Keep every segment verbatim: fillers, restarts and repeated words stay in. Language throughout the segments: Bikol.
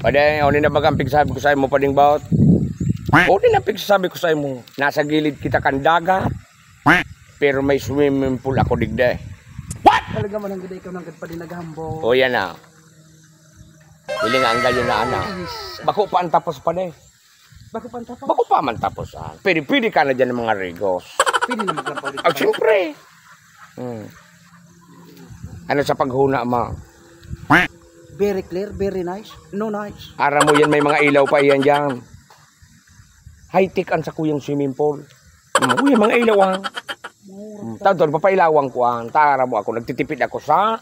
Padi, o ni na baga an pigsabi ko sa imo, Pading Baot? O ni na pigsabi ko sa imo, nasa gilid kita kan dagat, pero may swimming pool ako digdi. Talaga man, ang ganda ikaw nang gadpadi naghambog. O, yan na. Hiling nga ang gayon na, ana. Yes. Bako pa ang tapos, Padi. Bako pa ang tapos? Bako pa man tapos, ah. Pwede, pwede ka na dyan ng mga rigos. Pwede na maglampaw dito, Ah, Padi. Siyempre. Hmm. Ano sa paghuna mo? Very clear, very nice. No nice. Aram mo yan, may mga ilaw pa yan dyan. High-tech ang sakuyang swimming pool. Hmm, uy, mga ilaw, ah. Hmm, tawag doon, papailawan ko, ah. Tara mo ako, nagtitipid ako sa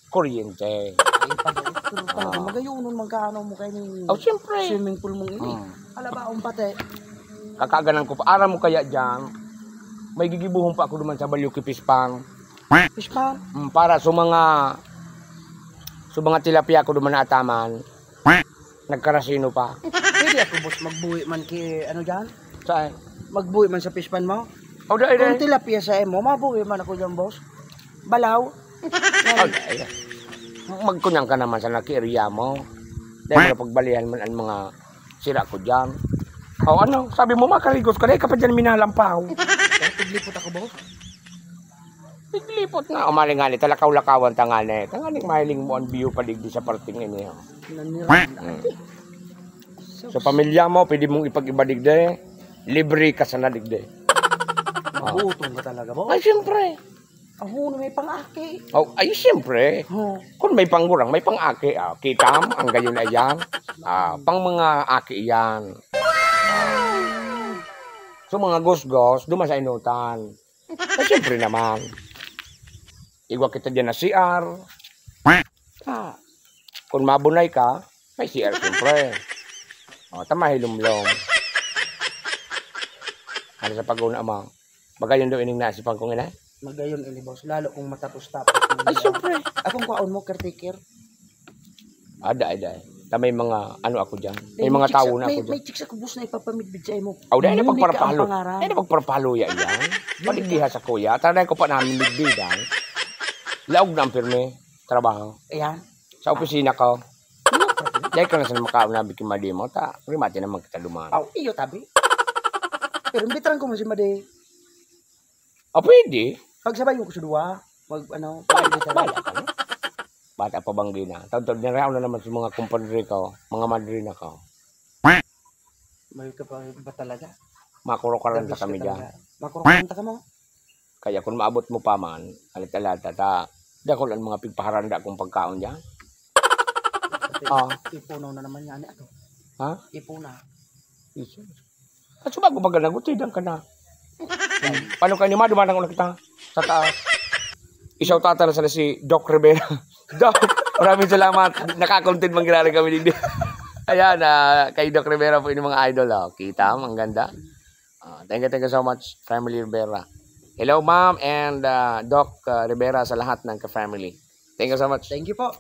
kuryente. Ay, pag, pero talaga, Ah. magayon nun, magkaano mo kayo ni Oh, siyempre. swimming pool mong ini. Hmm. Alabaon pati. Kakaganan ko pa. Aram mo kaya dyan, may gigibuhon pa ako duman sa Balyo ki Pispan. Pispan? Mm, para sa mga, sa mga tilapia ko duman na ataman, nagkarasino pa. Pwede ako, boss, magbuhi man ki, ano dyan? Saan? Magbuhi man sa Pispan mo? Oh, dai, Kung dai. tilapia sa imo, mabuhi man ako dyan, boss. Balaw. Oh, dai. Magkunyang ka naman sa nakiiriya mo. Dahil mo na pagbalihan man ang mga sira ko dyan. O ano, sabi mo, makarigos ka, dai ka pa dyan minalampaw. Kaya tiglipot ako, boss. Tiglipot na, umaling nga ni, talakaw-lakawan ta nga ni. Tanganing mahiling mo ang view paligdi sa parting ini, oh. Nanira. Hmm. Sa pamilya mo, pwede mong ipag-iba digdi. Libre ka sana digdi. Mabuto ka talaga, boss. Ay, siyempre. Ang huno may pang-aki. Oh, ay, siyempre. Oh. Kung may panggurang, may pang-aki. Ah, kita mo, ang gayon na yan. Ah, pang mga aki yan. Ah. So, mga gusgos, duman sa inutan. Ay, siyempre naman. Igwa kita dyan na C R. Ah, kung mabunay ka, may C R, siyempre. O, tama, hilumlom. Ano sa pag-una mo? Magayon daw ining naisipan kong ina? Magayon ini, boss. Lalo kung matapos-tapos mo Ay, yan. siyempre. Akong kwaon mo, caretaker. Ada, ada. Ta may mga ano ako dyan. May May mga chicks tawo a-, na may, ako dyan. may chicks ako, boss, na ipapamidbid sa imo. Aw, dahil na Monica ang pagparapalo. pangaran. Dahil na pagparapalo ya yan. Paligdiha sa kuya. Tara ko pa namin midbidan. Laog na ang pirmi. Trabaho. Ayan. Sa opisina ko. No problem. Dahil ka na sa makaon na bikin madi mo, ta, primati naman kita duman. Aw, iyo, tabi. Pero imbitaran ko mo si Madi. Ah, pwede. Pagsabayon ko sa duwa. Mag, ano, Bala, pag-imbitaran. bala ka, no? Bata pa bang gina? Tawag-tawag, naraon na naman sa mga kumpadre ko, mga madrina ko. May ka pa ba talaga? Makurukaran ta Diyos kami ka dyan. talaga. Makurukaran ta ka mo? Kaya kung maabot mo pa man, alat-alata ta, dakul ang mga pigpaharanda kong pagkaon dyan. Pati Ah. ipunaw na naman yan, eh, ato. Ha? Ipunaw. Iso. At subago baga nagutidan ka na. Paano kayo ni Madu, manang una kita? Sa taas. Isaw tata na sila si Doc Rivera. Doc, maraming salamat. Nakakontent man ginari kami digdi. Ayan, ah, kay Doc Rivera po yung mga idol. Oh. Kita, ang ganda. Ah, thank you, thank you so much, Family Rivera. Hello, Ma'am and, ah, Doc, ah, Rivera sa lahat ng ka-family. Thank you so much. Thank you po.